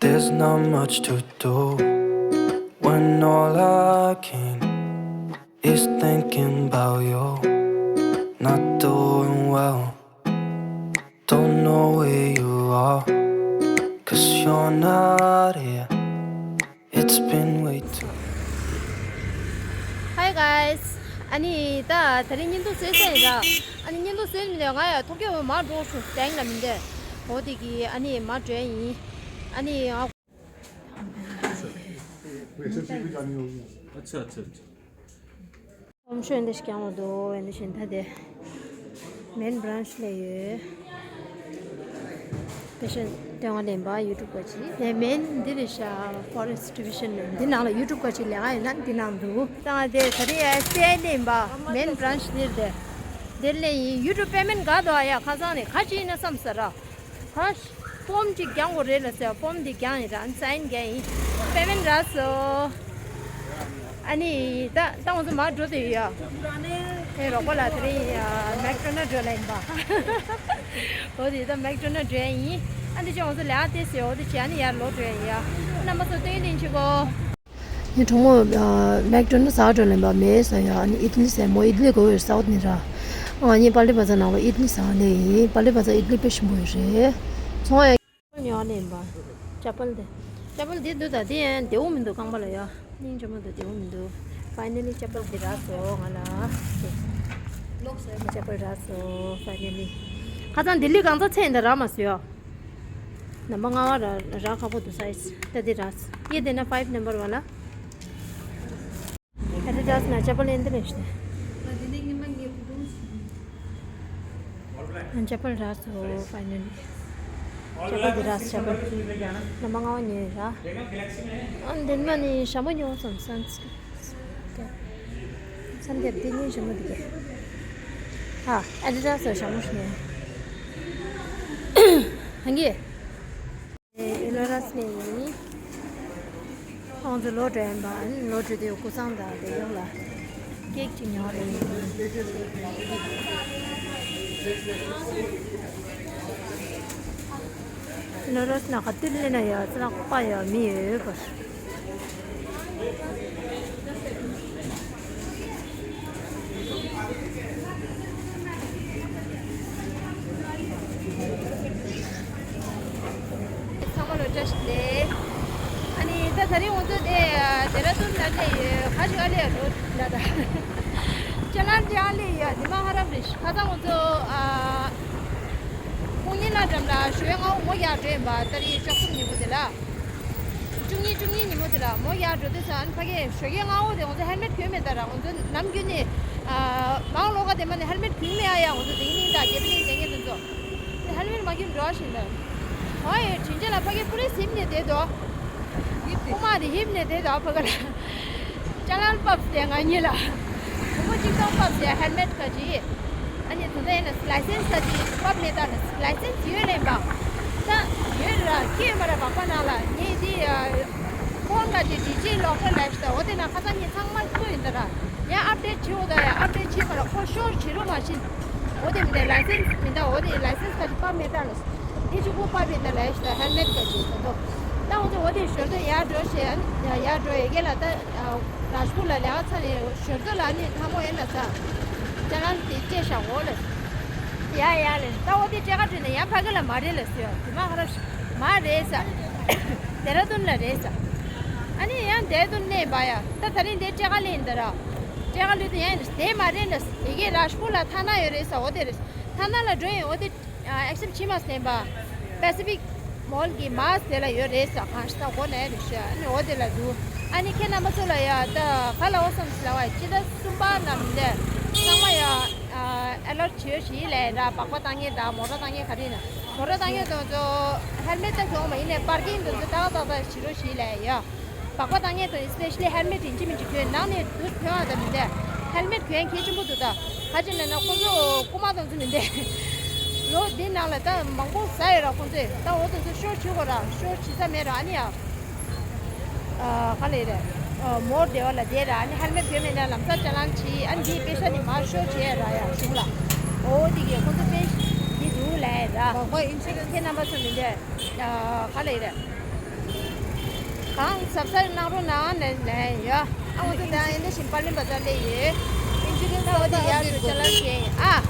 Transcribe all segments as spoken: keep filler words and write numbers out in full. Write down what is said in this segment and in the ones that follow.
There's not much to do when all I can is thinking about you. Not doing well, don't know where you are, cause you're not here. It's been way too Hi guys. ཨ་ནི་ད་དེ་རིང་བརྙན་ཐུང་བཟོས་ཚར་ཡིན་ར། ཨ་ནི་བརྙན་ཐུང་བཟོས་མི་འདུག་ང་ཡ་ཐོ་ཀྱོ་མར་འགྲོ་ཤུ་བེང་ལ་མི་འདུག་འོ་དེ་གི་ཨ་ནི་མར་འགྲོ་ཡིན། ཨ་ནི་ང་། अच्छा, अच्छा, अच्छा। ཨོམ་ཤོ་འདི་ཞིག་ཀྱང་འོ་དོ་འདི་བཞིན་ད་དེ་མེན་བྷ་རན་ཆི་ལས་ཡོད། དེ་བཞིན་ལྟེ་བ་ལེན་པ་ཡུ་ཊུབ་ག་ཅི་དེ་མེན་འདི་རེད་ཤག་ཕོ་རེ་སི་ཊི་ཌི་བི་ཤན་ནས་འདི་ནང་ལ་ཡུ་ཊུབ་ག་ཅི་ལས་ཀ་ཡོད་ན་འདི་ནང་འདུག་ད་ང་དེ་ད་རེས་ཨེ་སི་བི་ཨའི་ལེན་པ་མེན་བྷ་རན་ཆི་འདིར་དེ་འདིར་ལེན་ཡིན། ཡུ་ཊུབ་པེ་མེན་ག་དོ་ཨ་ཡ་ཁ་སང་ནས་ག་ཅི་ཡིན་ན་བསམ་ས་ར། ཧ། ཕོམ་གཅིག་བརྒྱང་དགོས་རེད་ལ་ཟེར། ཕོམ་འདི་བརྒྱངས་ཡིན་ར། ཨ་ནི་སའིན་བརྒྱབ་ཡིན། པེ་མེན་རག་སོང་། ཨ་ནི་ད་ད་ང་ཚོ་མར་འགྲོ་བསྡད་ཡོད་ཡ། ཨེ་རོགས་པ་ལགས་དེ་རིང་མེག་ཌོ་ནལ་འགྲོ་ལ་ཡིན་པ། འོ་དེ་ད་མེག་ཌོ་ནལ་འགྲོ་ཡ་ཡིན། ཨ་འདི་ཅི་ང་ཚོ་ལས་ཨ་ཏེ་ཟེར། འོ་དེ་བྱས་ཨ་ནི་ཡར་ལོག་འགྲོ་ཡ་ཡིན་ཡ། རྣམ་པ་ཚོ་སྟོན་ལིང་ཆི་གོ། ངའི་གྲོགས་མོ་མེག་ཌོ་ནལ་ཟ་འགྲོ་ལེན་པ་མེད་ཟེར་ཡ། ཨ་ནི་ཨིད་ལི་ཟེར་མོ། ཨིད་ལི་དགོས་ཡོད་ཟེར་བ་ནི་ར། ཨ་ངས་པ་ལི་བ་ཛར་ནང་ལ་ཨིད་ལི་ཟ་ལེ་ཡིན། པ་ལི་བ་ཛར་ཨིད་ལི་དཔེ་ཞིམ་པོ་ཡོད་རེད། ཚོང་ཡ་ཉོ་ལེན་པ། ཅ་པལ་དེ། ཅ་པལ་དེ་འདུག་ད་དེ་ཡང་བདེ་བོ་མི་འདུག་རྐང་པ་ལ་ཡ། སྙིང་རྗེ་མོ་འདུག་བདེ་བོ་མི་འདུག་ཕའི་ནལ་ལི་ཅ་པལ་དེ་རག་སོང་ང་ལ། ཅ་པལ་རག་སོང་ཕའི་ནལ་ལི། ཁ་སང་ལྡི་ལི་གང་ཚ་ཚད་འདི་རག་མ་སོང་ཡ། ནམ་པ་ལྔ་བ་ར་རག་ཁག་པོ་འདུག་སའི་ཛི་ད་དེ་རག་སོང་། ཡེ་དེ་ན་ཕའིབ་ནམ་པར་བ་ལ། ཨ་ཌི་ཌཱས་ན་ཅ་པལ་ཡིན་འདི་རེད་ཤག་ཅ་པལ་འདི་རག་སོང་ཕའི་ནལ་ལི། ཅ་པལ་འདི་རག་སོང་ཅ་པལ། ནམ་པ་ལྔ་བ་ཉོས་ར། ཨ་འདི་མ་ནི་ཞྭ་མོ་ཉོ་བསམ་སོང་། སན་སི་ཀྲིན། སན་སི་ཀྲིན་འདི་ཉོས་ཞྭ་མོ་འདི་གས། ཨ་ཨ་ཌི་ཌཱས་ཞྭ་མོ་ཞིག་ཉོས། ཧང་གི། ཨེ་ལོ་རས་ནས་ཡིན། ཁོང་ཚོ་ལོ་འགྲོ་ཡིན་པ། ཨ་ནི་ལོ་འགྲོ་དུས་སྐུ་ཚང་དང་དེ་ཡོང་ལ་ཀེག་ཅིག་ཉོ་རེད། ཨེ་ལོ་རས་ན་ག་དུས་སླེབས་ན་ཡ་ཙི་ན་ཁོག་པ་ཡ་མི་ཡོད་པར། ཚང་མ་ལ་བཀྲ་ཤིས་བདེ་ལེགས། ཨ་ནི་ད་དེ་རིང་ང་ཚོ་དེ་ཌེ་ར་ཌུན་ལ་སླེབས་ཡོད། ཁ་ཤས་ཨ་ལེ་རོ་ལ་ད་ཅ་ལན་ཅི་ཨ་ལེ་ཡོད། འདི་མ་ཧ་རབ་རེད། ཁ་སང་ང་ཚོ་ཨ་ཁོང་ཉིན་ལ་འགྲམ་ལ་ཞོལ་ངའོ་མོ་ཡར་འགྲོ་ཡིན་པ། ད་རེས་ཞོགས་སུམ་ཉིན་མོ་དེ་ལ། བཅུ་གཉིས་བཅུ་གཉིས་ཉིན་མོ་དེ་ལ་མོ་ཡར་འགྲོ་དུས་ཙང་ཕ་གིའི་ཞོགས་ཀས་སྔ་བོ་དེ་ང་ཚོ་ཧེལ་མེད་གྱོན་མེད་ད་ར། ང་ཚོ་ནམ་རྒྱུན་ནས་ཨ་མང་ལོགས་ཀ་དེ་མ་ནས་ཧེལ་མེད་གྱོན་མེད་ཨ་ཡ། ང་ཚོ་དེ་གླིང་དང་རྒྱལ་པོ་གླིང་དེ་ངས་དེ་ཚོ་དེ་ཧེལ་མེད་མ་གྱོན་འགྲོ་བཞིན་དུ། ཨ་ཡེ་དྲིན་ཆེ་ལ། ཕ་གི་ཁོ་རེ་སིམ་ནས་བསྡད་དོ། ཁོ་མ་དེ་ཧིབ་ནས་བསྡད་དོ་ཕ་གི་ལ། ཅ་ལན་ཕབ་སྟེ་ང་གཉིས་ལ། སྒོར་མོ་གཅིག་སྟོང་ཕབ་སྟེ་ཧེལ་མེད་ཁ་ཅིག་ཨ་ནི་དེ་ཚོ་ཡིན་ན་ལའི་སེན་སི་ད་ཅིག་ཕབ་མེད་ད་ལ། ལའི་སེན་སི་ཡོད་ལེན་པ། ད་ཡོད་ར་ཁྱེད་མ་ར་བག་པ་ནང་ལ་ངས་འདི་ཕོན་ཁ་ཅིག་ཌི་ཇི་ལོ་ཀར་ལ་ཞིག་ད། འོ་དེ་ན་ཁ་སང་ངས་ཚང་མ་བཟོས་ཡིན་ད་ར། ཡང་ཨབ་ཌེཊ་བྱེད་འོ་ད་ཡང་ཨབ་ཌེཊ་བྱེད་མ་ར་ཁོ་ཤོར་བྱེད་རོགས་མ་བྱེད། འོ་དེ་མི་འདའ་ལའི་སེན་སི་མི་འདའ། འོ་དེ་ལའི་སེན་སི་ཁ་ཅིག་ཕབ་མེད་ད་ལ། དེ་ཅིག་ཁོ་ཕབ་མེད་ད་ལ་ཞིག་ད་ཧེལ་མེད་ཁ་ཅིག་ད་དོ། ད་འོ་ཚོ་འོ་དེ་ཞོར་དུ་ཡར་འགྲོ་ཞེས་ཡར་འགྲོ་ཡི་གེ་ལ་ད། རཱཇ་པུར་ལ་ལས་ཀ་ཚར་ནས་ཞོར་དུ་ལ་ནི་ཐང་མོ་ཡིན་ན་ས། ཅ་ལན་དེ་སྤྲད་བཞག་འོ་ལ། ཡ་ཡ་ལ་ད་འོ་དེ་སྤྲད་ག་བྲིས་ནས་ཡང་ཕ་གི་ལ་མ་རེད་ལ་ཟེར། དེ་མ་ཧ་ར་མ་རེད་ས། ཌེ་ར་ཌུན་ལ་རེད་ས། ཨ་ནི་ཡང་ཌེ་ར་ཌུན་གནས་པ་ཡ། ད་དེ་རིང་དེ་སྤྲད་ག་ལེན་འདི་ར། སྤྲད་ག་ལུས་དུ་ཡང་ཡིན་དེ་མ་རེད་ལ། ཡི་གེ་རཱཇ་པུར་ལ་ཐ་ན་ཡོད་རེད་ས། འོ་དེ་རེད། ཐ་ན་ལ་འགྲོ་ཡིན། འོ་དེ། ཨེག་སེབ་བྱེད་མ་ཟིན་པ། པེ་སི་ཕིག་མོལ་གྱི་མ་དེ་ལ་ཡོད་རེད་ས། གང་ཞིག་ད་སྒོ་ནས་རེད་ཤག་ཨ་ནི་འོ་དེ་ལ་འདུག་ཨ་ནི་ཁྱེད་རྣམ་པ་ཚོ་ལ་ཡ་ད་ག་ལ་འོ་བསམ་ཟེར་ལ་བ་སྤྱི་ཟླ་གསུམ་པ་ནང་ནས་ཚང་མ་ཡ་ཨ་ལར་བྱོས་ཞིག་ལས་ར། སྦག་སྦག་བཏང་མཁན་དང་མོ་ཊ་བཏང་མཁན་ག་རེ་ཡིན་ན། མོ་ཊ་བཏང་མཁན་དེ་ཚོ་ཧེལ་མེད་ད་གྱོན་མ་ཡིན་ནས་པར་ཀིང་དེ་ཚོ་ཏག་ཏག་ཏག་བྱེད་རོགས་ཞིག་ལས་ཡ། སྦག་སྦག་བཏང་མཁན་དང་སི་པེ་ཤ་ལི་ཧེལ་མེད་ཡིན་གཅིག་མིན་གཅིག་གྱོན། ནང་ནས་དུ་གྱོན་ཨ་ད་མི་འདས། ཧེལ་མེད་གྱོན་གལ་ཆེན་པོ་འདུག་ད་ག་ཅི་ལབ་ན་ཁོ་ཚོ་རྐུ་མ་དང་ཚོ་མི་འདས། ལོ་འདི་ནང་ལ་ད་མང་པོ་ཟ་ཡོད་ར་ཁོ་ཚོས། ད་འོ་དེ་ཚོ་ཤོར་བྱེད་དགོས་ར། ཤོར་བྱེད་ས་མེད་ར། ཨ་ནི་ཡ། ཨ་ག་ལ་ཡིན་རེད། ཨ་མོར་བདེ་བ་ལ་བསྡད་ར། ཨ་ནི་ཧེལ་མེད་གྱོན་མེད་ན་ལམ་སང་ཅ་ལན་བྱེད། ཨ་ནི་འདིའི་པེ་ཤ་ནི་མར་ཤོར་བྱེད་ཡ་ར་ཡ་གཞུང་ལ། འོ་དེ་གས་ཁོ་ཚོ་པེ་འདི་འདུག་ལབ་ཡ་ར། ཁྱེད་རྣམ་པ་ཚོ་མི་འདས། ཨ་ག་ལ་ཡིན་རེད། གང་ཟབ་ཟབ་གནང་རོགས་གནང་ནས་ནས་ཡ། ཨ་འོ་དེ་དང་ཨེ་འདྲ་བཞིན་པར་ལེན་པ་ཚོ་སླེབས་ཡོད། ཨིན་ཤུ་རན་སི་ད་འོ་དེ་ཡར་དུ་ཅ་ལག་བཞེས་ཡིན་ཨ།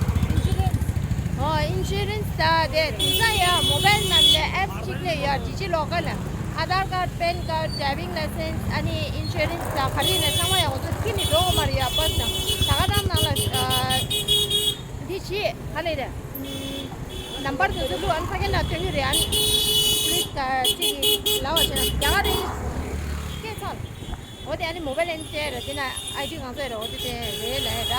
ཨོ་ཨིན་ཤུ་རན་སི་ད་དེ་དེང་སང་ཡ་མོ་བེལ་ནང་ལ་ཨེབ་གཅིག་སླེབས་ཡོད། ཌི་ཇི་ལོ་ཀར་ལ་ཨ་དྷར་ཀར་པན་ཀར་ཌྲའི་ཝིང་ལའི་སེན་སི་ཨ་ནི་ཨིན་ཤུ་རན་སི་ད་ག་རེ་ཡིན་ན་ཚང་མ་ཡ་འོ་ཚོ་ཁྱི་ནི་འགྲོ་གི་མ་རེད་ཡ། པར་སི་ནང་ད་ག་དང་ནང་ལ་ཨ། འདི་བྱེད་ག་ལེ་རེད། ནམ་བར་དུ་ཚུར་ལུག་ཨན་ཕ་གི་ན་སྟོན་གྱི་རེད། ཨན་པི་ལིས་ད་ཅིག་ལ་བ་བྱས་ན་རྒྱ་གར་རེད། སྐད་ཚར། འོ་དེ་ཨ་ནི་མོ་བེལ་ཨེན་ཏེ་རེད། དེ་ན་ཨའི་ཌི་གང་ཚོད་རེད། འོ་དེ་དེ་རེད་ལ་ར།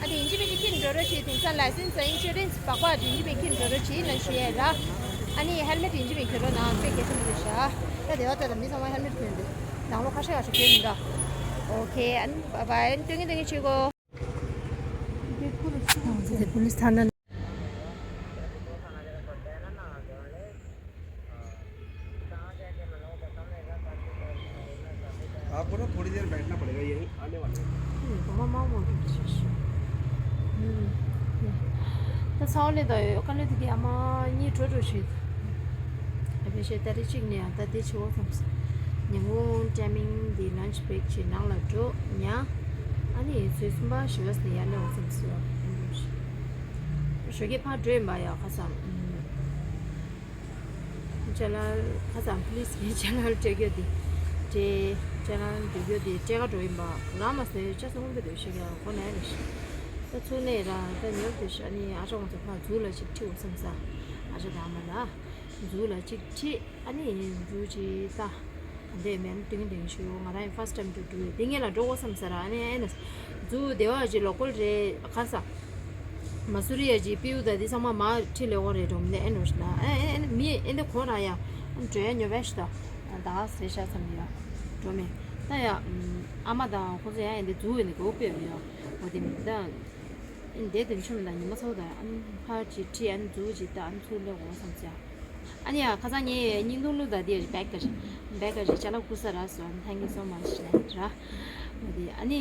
ཨ་དེ་ཡིན་གཅིག་མིན་གཅིག་ཁྱེར་འགྲོ་རོགས་བྱེད། དེང་སང་ལའི་སེན་སི་ཨིན་ཤུ་རན་སི་སྦག་སྦག་ཅིག་ཡིན་གཅིག་མིན་ཁྱེར་འགྲོ་རོགས་བྱེད་ན་ཞུ་ཡས་ར། ཨ་ནི་ཧེལ་མེ་ཊི་ཡིན་གཅིག་མིན་ཁྱེར་རོགས་གནང་། དཔེ་གལ་ཆེན་པོ་རེད་ཤག་ད་དེ་བ་ད་ད་མི་ཚང་མ་ཧེལ་མེ་ཊི་གྱོན་འདུག་ནང་ལོགས་ཁ་ཤས་ཁ་ཤས་གྱོན་མི་འདུག་ཨོ་ཁེ། ཨ་ནི་བ་བ་ཨ་ནི་སྟོན་གྱི་སྟོན་གྱི་བྱེད་གོ། དེ་པུ་ལིས་ཐ་ན། आपको ना थोड़ी देर बैठना पड़ेगा, यहीं आने वाले हैं। ད་ཚ་བ་ལས་ད་ཡོད་དཀའ་ལས་དེ་གི་ཨ་མ་གཉིད་འགྲོ་འགྲོ་བྱེད། ཨ་ཕའི་ཤེས་ད་རེ་གཅིག་ནས་ཡང་ད་དེ་བྱེད་འོ་བསམ་སོང་། ཉིན་གུང་ཊའི་མིང་འདི་ལན་ཆི་བྷེག་བྱེད་ནང་ལ་འགྲོ་ཉ། ཨ་ནི་ཚོད་གསུམ་པ་བཞི་པ་ནས་ཡར་སླེབས་འོ་བསམ་སོང་། ཞོགས་ཀས་ཕར་འགྲོ་ཡིན་པ་ཡ་ཁ་སང་། ཅ་ལག་ཁ་སང་པུ་ལིས་ཀྱིས་ཅ་ལག་སྤྲད་རྒྱུ་དེ། སྤྲད་ཅ་ལག་འདོད་རྒྱུ་དེ་སྤྲད་ག་འགྲོ་ཡིན་པ་རང་མ་ཟད་ཅ་སོང་གི་འདུག་ཤེས་ཀྱང་གོ་ནས་རེད། ད་ཚུགས་ནས་རང་ད་ཉོབ་དེ་ཤ་ནི་ཨ་ཅག་ང་ཚོ་ཕར་ཛུ་ལ་ཅིག་ཁྲིད་འོ་བསམ་ས། ཨ་ཅག་དང་ཨ་མ་ལ་ཛུ་ལ་ཅིག་ཁྲིད། ཨ་ནི་ཛུ་ཅིག་ད་འདས་མེད་ན་ཏིང་ཏིང་ཞུ། ང་རང་ཡང་ཕར་སི་ཊའིམ་ཏུ་འགྲོ་ཡོད། དེ་ངེད་ལ་འགྲོ་འོ་བསམ་ས་ར། ཨ་ནི་ཨེ་ན་ཛུ་དེ་བ་ཅིག་ལོ་ཀལ་རེད་ག་ས། མ་སུ་རི་ཡ་ཅིག་པིའུ་ད་དེ་ཚང་མ་མ་ཁྲིད་ལས་འོ་རེད་འགྲོ་མི་ནས་ཨེ་ནོ་ཤི་ན་ཨེ་ཨེ་ཨེ་མི་ཨེ་འདི་ཁོ་རང་ཡང་འགྲོ་ཡ་ཉོ་བས་ཤི་ད་ད་ཟེར་ཤ་ཚ་མི་ཡ་འགྲོ་མེད་ད་ཡ། ཨ་མ་དང་ཁོ་ཚོ་ཡང་ཨེ་འདི་ཛུ་ཨེ་འདི་གོ་པེ་ཡ་འོ་དེ་མི་ད་ཨེ་འདི་དེ་ཆུ་མི་ད་ཉི་མ་ཚོ་ད་ཨ་ནི་ཕར་ཅིག་ཁྲིད་ཨ་ནི་ཛུ་ཅིག་ད་ཨ་ནི་ཚུར་སླེབས་འོ་བསམ་ཚེ། ཨ་ནི་ཡ་ཁ་སང་ངས་བརྙན་ཐུང་བླུགས་ད་དེ་བེག་ག་བེག་ག་ཅ་ལག་བསྐུར་ས་རག་སོང་། Thank you so much ནས་ར། འོ་དེ་ཨ་ནི།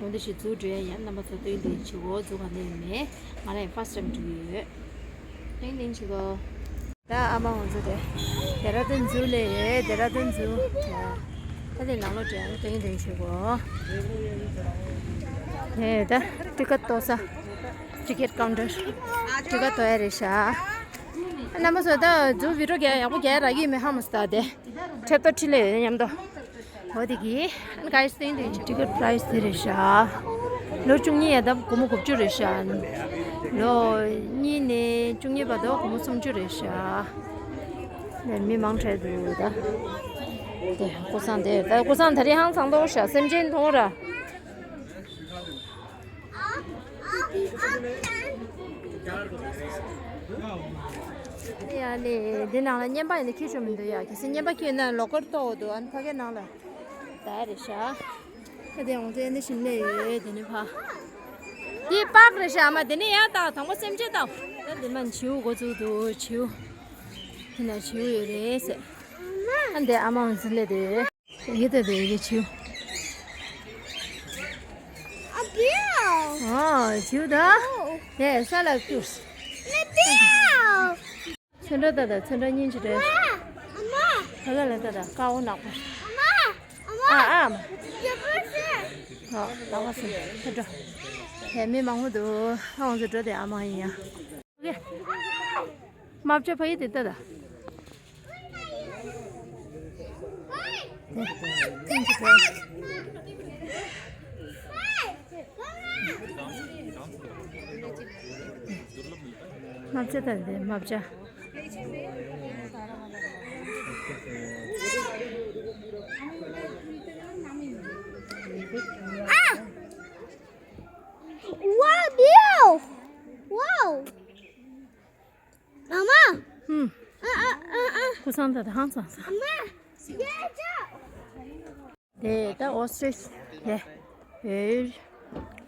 འོ་འདི་ཞིག་ཛུ་འགྲོ་ཡ་ཡ། རྣམ་པ་ཚོ་སྟོན་འདི་བྱེད་གོ། ཛུ་ག་ནས་མེད། ང་རང་ཡང་ཕར་སི་ཊའིམ་འགྲོ་གི་ཡོད། སྟོན་འདི་བྱེད་གོ། ད་ཨ་མ་ང་ཚོ་དེ་ཌེ་ར་ཌུན་ཛུ་ལས་ཡོད། ཌེ་ར་ཌུན་ཛུ། ད་དེ་ནང་ལོགས་དེ་སྟོན་འདི་བྱེད་གོ། ཧེ་ད་ཊི་ཀེ་ཊི་གཏོང་ས། ཊི་ཀེ་ཊི་ཀའུན་ཊར། ཊི་ཀེ་ཊི་གཏོང་ཡ་རེད་ཤག་རྣམ་པ་ཚོ་ད་ཛུ་བི་ཌི་ཡོ་རྒྱག་ཡག་པོ་རྒྱག་རག་གི་མེད་ཧ་མ་སོ་ད་དེ། ཁྲེབ་ཏོ་ཁྲི་ལས་མཉམ་དུ། འོ་དེ་གི། ཨན་གའི་སི་སྟེང་དུ་ཊི་ཀེ་ཊི་པ་རའི་སི་དེ་རེད་ཤག་ལོ་བཅུ་གཉིས་ཡ་ད་སྒོར་མོ་དགུ་བཅུ་རེད་ཤག་ལོ་གཉིས་ནས་བཅུ་གཉིས་བར་དུ་སྒོར་མོ་སུམ་ཅུ་རེད་ཤག་ནས་མི་མང་དྲགས་འདུག་ད། དེ་སྐུ་སྲུང་དེ་ད་སྐུ་སྲུང་ད་རེས་ཧང་སང་མདོག་ཤག་སེམས་ཅན་མཐོང་ར། ཡ་ལེ། འདི་ནང་ལ་བརྙན་པ་ཡིན་ན་ཁྱི་ཤོར་མི་འདུག་ཡ། གལ་སྲིད་བརྙན་པ་ཁྱི་ཡོད་ན་ལོ་ཀར་གཏོར་འོ་འདུག་ཨ་ནི་ཕ་གའི་ནང་ལ་ད་རེད་ཤག་ཨ་དེ་འོང་ཙེ་ཨ་ནི་ཞིམ་ལས་ཡོད། དེ་ནི་ཕ་འདི་པག་རེད་ཤག་ཨ་མ་དེ་ནི་ཡ་ད་དང་པོ་སེམས་ཅན་ད། ད་འདི་མ་བྱིའུ་འགོ་བཙུགས་འདུག་བྱིའུ། དེ་ན་བྱིའུ་ཡོད་རེད་ཟེར། ཨ་འདི་ཨ་མ་འོང་ཙེ་སླེབས་དེ། ཡེ་ད་དེ་ཡེ་བྱིའུ། ཨ་བྱིའུ་ད། དེ་ས་ལ་བསྐྱུར། ཚོན་ཁྲ་ད་ད་ཚོན་ཁྲ་སྙིང་རྗེ་རེད། ཨ་མ། ད་ལ་ལ་ད་ད་དཀར་པོ་ནག་པོ། ཨ་མ། ཨ་ཨ་མ། ཨ་ལག་པ་སེ་ཁ་འགྲོ། དེ་མི་མང་པོ་འདུག་ཨ་འོང་ཚེ་འགྲོ་དེ་ཨ་མ་ཡིན་ཡ། མ་བཅོས་ཕ་ཡི་དེ་ལྟ་ད། མ་བཅོས་ད་དེ་མ་བཅོས། Wow, beautiful! Wow! Mama! ཧུམ། ཨ་ཨ་ཨ་ཨ། ཁུ་སང་ད་ད་ཧང་སང་སང་། ཨ་མ། དེ་ད་ཨོ་སི་ཊྲི་ལི་ཡ་ཡོད།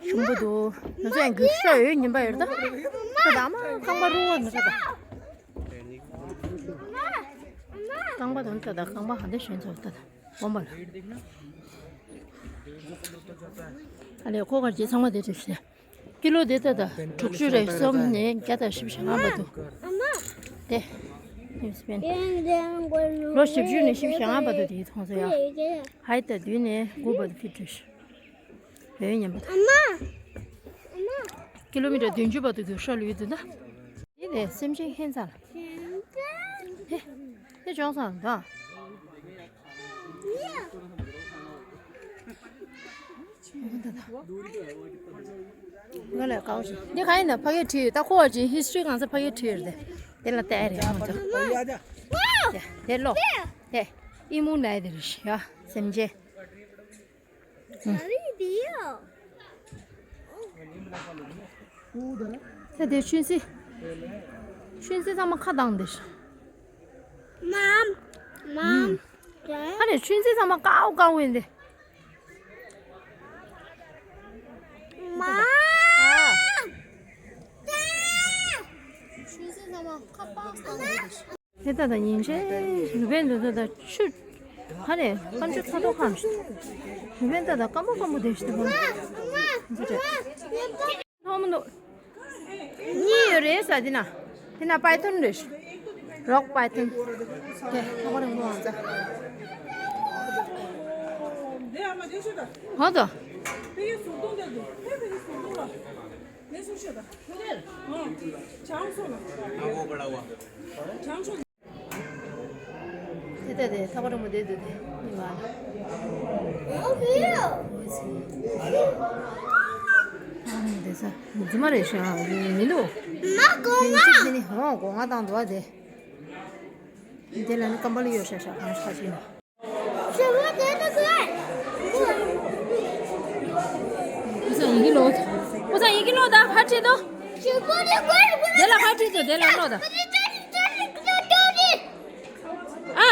ཞིམ་པོ་འདུག་ང་ཚོ་ཡང་གུས་ཤ་ཡོད་ཉིན་པ་ཡོད་ད། ད་ད་ཨ་མ་རྐང་པ་རུང་བ་མི་ཚོ་ད། རྐང་པ་དང་ད་ད་རྐང་པ་ཧ་འདི་ཞོན་ཚོ་ད་ད་འོ་མ་ལ། ཨ་ལས་ཁོ་གར་གྱི་ཚང་མ་དེ་རེད་ཤག་ཀི་ལོ་དེ་ད་ད་དྲུག་ཅུ་རེ་གསུམ་ནས་བརྒྱ་དང་བཞི་བཅུ་ཞེ་ལྔ་བར་དུ། དེ། ཉི་མ་ལོ་བཞི་བཅུ་ནས་བཞི་བཅུ་ཞེ་ལྔ་བར་དུ་དེའི་མཐོང་ས་ཡ། ཧའི་ད་དུས་ནས་དགུ་བར་དུ་ཕི་ཀྲི་ཤི། བོད་ཉམས་པ་དང་། ཀི་ལོ་མི་ཊར་བདུན་ཅུ་བར་དུ་གྱུར་ཤོར་ལུས་འདུག་ད། འདི་ནས་སེམས་ཅན་ཧེན་ཚ་ལ། ཧེ། ཧེ་ཅོང་སང་ད། ང་ལ་ཀའོ་ཞིག་འདི་ག་ཡིན་ན་ཕ་གིར་བྲིས་ཡོད། ད་ཁོ་བ་ཅིག་ཧི་སི་ཊི་རི་གང་ས་ཕ་གིར་བྲིས་ཡོད་རེད། དེ་ལ་བལྟས་རེད་ང་ཚོ། དེ་ལོ། དེ་ཨི་མུ་ནའི་དེ་རེད་ཡ། སེམས་ཅན། ད་དེ་ཆུན་སྲི། ཆུན་སྲི་ཚང་མ་ཁ་བཏང་དེ། མམ། མམ། ཨ་ནི་ཆུན་སྲི་ཚང་མ་ཀའོ་ཀའོ་ཡིན་དེ། མ། ཆུན་སྲི་ཚང་མ་ཁ་པགས་བཏང་དེ། དེ་ལྟ་དང་ཉིན་ཤས་རུས་སྦལ་འདི་ཚོ་དང་ཆུ། ཧ་རེ་ཁ་མཆུ་ཁ་དོག་ཁམ། རུས་སྦལ་ལྟ་དང་སྐམ་པོ་སྐམ་པོ་དེ་ཞིག་འདུག་ག་འདི་རེད། མཐོང་མི་འདུག་གཉིས་ཡོད་རེད་ས་འདི་ན། འདི་ན་པའི་ཐོན་རེད། རོག་པའི་ཐོན། དེ་ཁོ་རང་མོ་ཨང་ཙ། ཧོ་དོ། དེ་ལྟ་དེ་ཐག་པ་རིང་པོ་བསྡད་འདུག་དེ་མི་མ་ལ། ཨ་མི་དེ་ས་རྫུན་མ་རེད་ཤག་མི་འདུག་མ་གོ་ང་། དེ་ནི་ཧོ་གོ་ང་བཏང་འདུག་ཨ་དེ། དེ་ལ་ནི་སྐམ་པ་ལ་ཡོད་ཤག་ཤག་གང་ཤག་ཤིག་ནི། ཀུ་ཚང་ཡི་གེ་ཀློག་ཀུ་ཚང་ཡི་གེ་ཀློག་ད་ཕར་ཁྲིད་དོ། དེ་ལ་ཕར་ཁྲིད་དོ་དེ་ལ་ཀློག་ད། ཨ།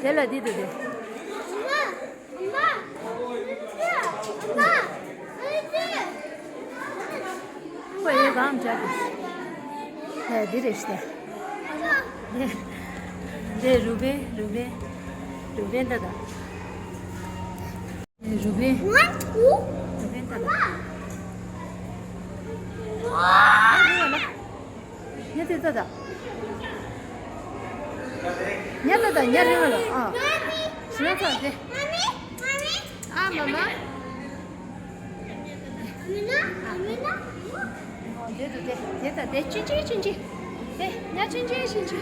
དེ་ལ་འདི་དུ་དེ། ཁོ་ཡི་གང་བྱ་དེ། ཧེ་འདི་རེད་ཤི་དེ། དེ་རུས་སྦལ་རུས་སྦལ་རུས་སྦལ་ད་ད། རུས་སྦལ། རུས་སྦལ་ད་ལ། ཉ་དེ་ད་ད། ཉ་ད་ད་ཉ་རིང་ལ་ཨ། ཞི་ན་ཚ་དེ། ཨ་མ་མ། ཨ་མི་ན་ཨ་མི་ན། ཨོ་དེ་ད་དེ་དེ་ད་དེ་ཅི་ཅི་ཅི་ཅི། དེ་ཉ་ཅི་ཅི་ཅི་ཅི།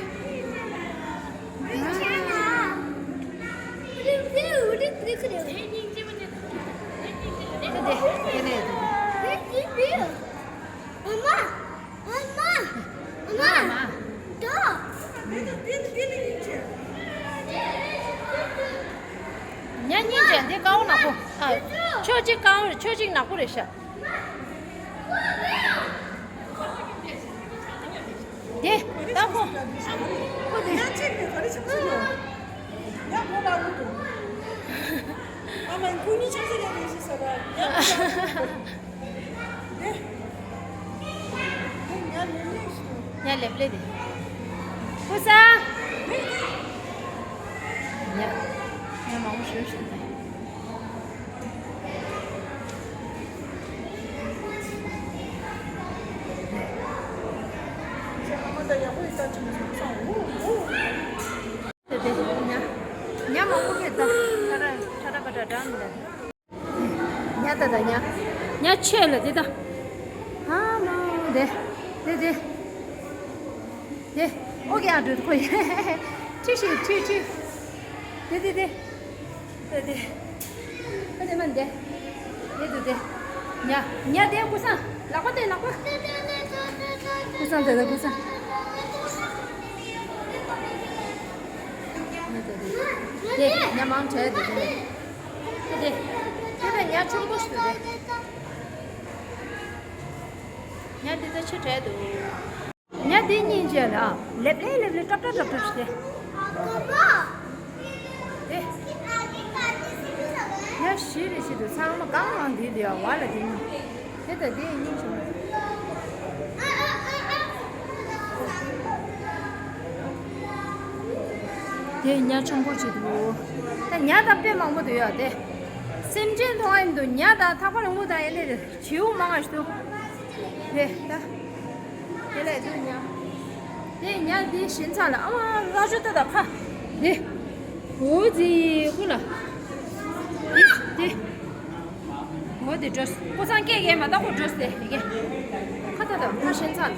ཉ་སྙིང་རྗེ་འདི་དཀར་པོ་ནག་པོ། ཨ། ཕྱོགས་གཅིག་དཀར་པོ་རེད་ཕྱོགས་གཅིག་ནག་པོ་རེད་ཤག་དེ་ལྟ་ཁོ། ཁོ་དེ། ཡང་ཆེ་གི་ག་རེ་ཆགས་སོང་ཡང་ཡང་གོ་ལ་འུ་དུ། ཨ་མ་ཁོ་གཉིས་ཆགས་སེ་རེད་རེད་ཞེས་ཟེར་བ་ཡང་གོ་ལ་འུ་དུ། དེ། དེ་ཉ་ལེབ་ལེབ་ཞིག་ཉ་ལེབ་ལེབ་དེ། ཀུ་ས། ཉ། ཉ་མང་པོ་ཞིག་ཞིག་དང་། དེ་དེ་ཉ། ཉ་མང་པོ་སྐད་ད། ཁྲ་ཁྲ་ཁྲ་ཁྲ་ཁྲ་ཁྲ་མི་འདུག་ཉ་ད་ད་ཉ། ཉ་ཆེ་ལ་དེ་ད། ཧ་མ་དེ། དེ་དེ། དེ། ཨོ་ཀེ་ཨ་འགྲོ་ཁོ་ཡ། ཁྲི་ཤི་ཁྲི་ཁྲི། དེ་དེ་དེ། དེ་དེ། ཨ་དེ་མ་དེ། དེ་དེ་དེ། ཉ། ཉ་དེ་ཀུ་སང་། ལག་པ་དེ་ལག་པ། ཀུ་སང་དེ་ད་ཀུ་སང་། དེ་ཉ་མང་བྲལ་དེ་དེ། དེ་དེ། དེ་བས་ཉ་ཆུང་པོ་ཞིག་འདུག་དེ། ཉ་དེ་ད་ཆུ་བྲལ་འདུག་ཉ་དེ་སྙིང་རྗེ་ལ་ལེབ་ལེབ་ལེབ་ལེབ་ཀྲབ་ཀྲབ་ཀྲབ་ཀྲབ་ཞིག་དེ། དེ། ཉ་བཞི་རེ་ཞིག་འདུག་ཚང་མ་གང་གང་དེ་དེ་ཡ་བ་ལ་དེ་ནི། དེ་ད་དེ་སྙིང་རྗེ་མོ། དེ་ཉ་ཆུང་པོ་ཅིག་འདུག་ད་ཉ་ད་དཔེ་མང་པོ་འདུག་ཡ་དེ། སེམས་ཅན་མཐོང་བ་ཡིན་འདུག་ཉ་ད་ཐག་པ་རིང་པོ་ད་ཡེ་ལེ་རེད། བྱིའུ་མང་ང་ཞིག་འདུག་དེ་ད། དེ་ལས་འདུག་ཉ། དེ་ཉལ་དེ་ཞིན་ཚ་ལ་ཨ་མ་ར་ཅོ་ཏ་ད་ཁ། དེ། འོ་ཛི་ཀུ་ལ། དེ་དེ། འོ་དེ་འགྲོ། ཀུ་སང་སྐད་གས་མ་ད་ཁོ་འགྲོ་སྟེ་དེ་གས། ཁ་ད་ད་ཁ་ཞིན་ཚ་ལ།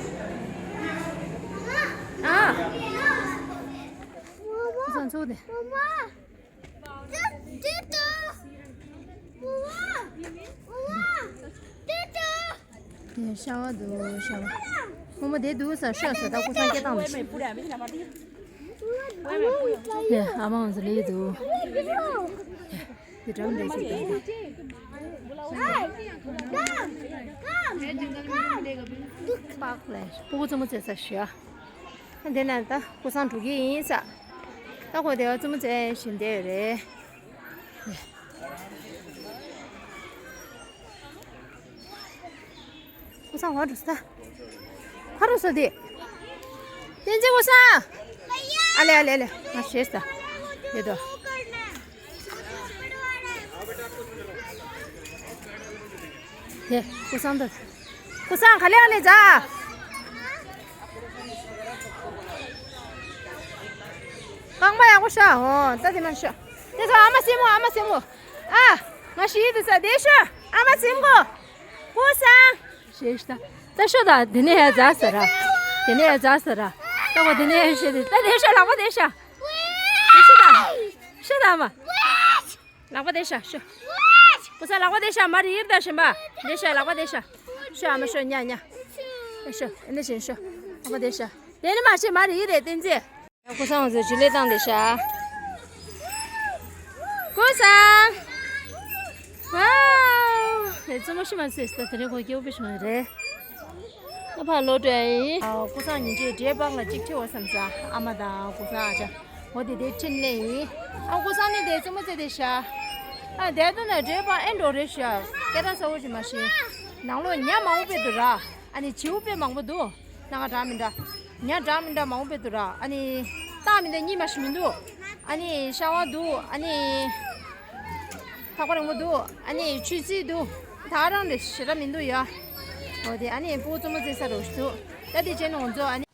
ཨ། ཀུ་སང་ཚོ་དེ། དེ་ཤ་བ་འདུག་ཤ་བ། ཁོ་མོ་དེ་འདུག་ས་ཤོད་ས་ད་ཀུ་སང་སྐད་བཏང་མ་ཤེས། ཡ་ཨ་མ་ང་ཚོ་ལས་འདུག་དེ་འགྲམ་འདྲ་ཞིག་འདུག་པགས་ལས་སྤུ་གུ་རྩེད་མོ་རྩེ་ས་ཤོད། དེ་ན་ད་ཀུ་སང་འགྲོ་གི་ཡིན་ས། ད་ཁོ་དེ་བ་རྩེད་མོ་རྩེ་བཞིན་བསྡད་ཡོད་རེད། ཀུ་སང་ག་འགྲོ་ས། ག་འགྲོ་ས་དེ། བསྟན་འཛིན་ཀུ་སང་། ཨ་ལེ་ཨ་ལེ་ཨ་ལེ་ང་ཤེས་ས། དེ་དོ། དེ་ཀུ་སང་དོ། ཀུ་སང་ག་ལེ་ཨ་ལེ་ཛ། རྐང་པ་ཡག་པོ་ཤ། འོ་ད་དེ་མ་ཤ། དེ་ཚོ་ཨ་མ་སྲིང་མོ་ཨ་མ་སྲིང་མོ། ཨ། ང་ཤི་དུ་ས་དེ་ཤ། ཨ་མ་སྲིང་མོ། ཀུ་སང་། ཤེས་ཤ། ད་ཤ་ད་དེ་ནས་ཡ་ཛ་ཟེར་ར། དེ་ནས་ཡ་ཛ་ཟེར་ར། ད་གོ་དེ་ནས་ཡ་ཤེས་དེ་ད་དེ་ཤ་ལག་པ་དེ་ཤ། དེ་ཤ་ད། ཤ་ད་མ། ལག་པ་དེ་ཤ་ཤ། ཀུ་སང་ལག་པ་དེ་ཤ་མ་རི་ཡིར་ད་ཤ་མ། དེ་ཤ་ལག་པ་དེ་ཤ། ཤ་ཨ་མ་ཤ་ཉ་ཉ། ཤ་ཨ་ནི་ཤ་ཤ། ལག་པ་དེ་ཤ། དེ་ནི་མ་ཤེས་མ་རི་ཡིར་རེད་བསྟན་འཛིན། ཀུ་སང་ཚོ་ཇུ་ལེ་བཏང་དེ་ཤ། ཀུ་སང་། ཝའོ། ཨེ་རྩེད་མོ་ཤི་མ་ཟེར་ས་དེ་རིང་ཁོ་སྐྱེ་བོ་པི་ཤི་མ་རེད། ད་ཕར་ལོག་འགྲོ་ཡ་ཡིན། ཨ་ཀུ་སང་ཉིན་བྱེད་འདྲེ་པང་ལ་གཅིག་ཁྲིད་འོ་བསམ་ས་ཨ་མ་དང་ཀུ་སང་ཨ་ཅག་འོ་དེ་དེ་ཁྲིད་ནས་ཡིན། ཨ་ཀུ་སང་ནི་དེ་རྩེད་མོ་རྩེ་དེ་ཤ། ཨ་དེ་དུ་ན་འདྲེ་པང་ཨེ་འགྲོ་རེད་ཤ། སྐད་གྲགས་ས་འོ་ཞིག་མ་ཤེས། ནང་ལོགས་ཉ་མང་པོ་དཔེ་འདུག་ར། ཨ་ནི་བྱིའུ་དཔེ་མང་པོ་འདུག་སྣ་ཁ་འདྲ་མི་འདྲ། ཉ་འདྲ་མི་འདྲ་མང་པོ་དཔེ་འདུག་ར། ཨ་ནི་སྟག་མི་འདྲ་གཉིས་མ་ཞིག་མི་འདུག་ཨ་ནི་ཤ་བ་འདུག་ཨ་ནི་ཐག་པ་རིང་པོ་འདུག་ཨ་ནི་ཆུ་རྩི་འདུག་ད་རང་རེ་ཞེ་དྲག་མི་འདུག་ཡ། འོ་དེ་ཨ་ནི་སྤུ་གུ་རྩེད་མོ་རྩེ་ས་རུ་འདུག་ད་དེ་བྱས་ནས་ང་ཚོ་ཨ་ནི།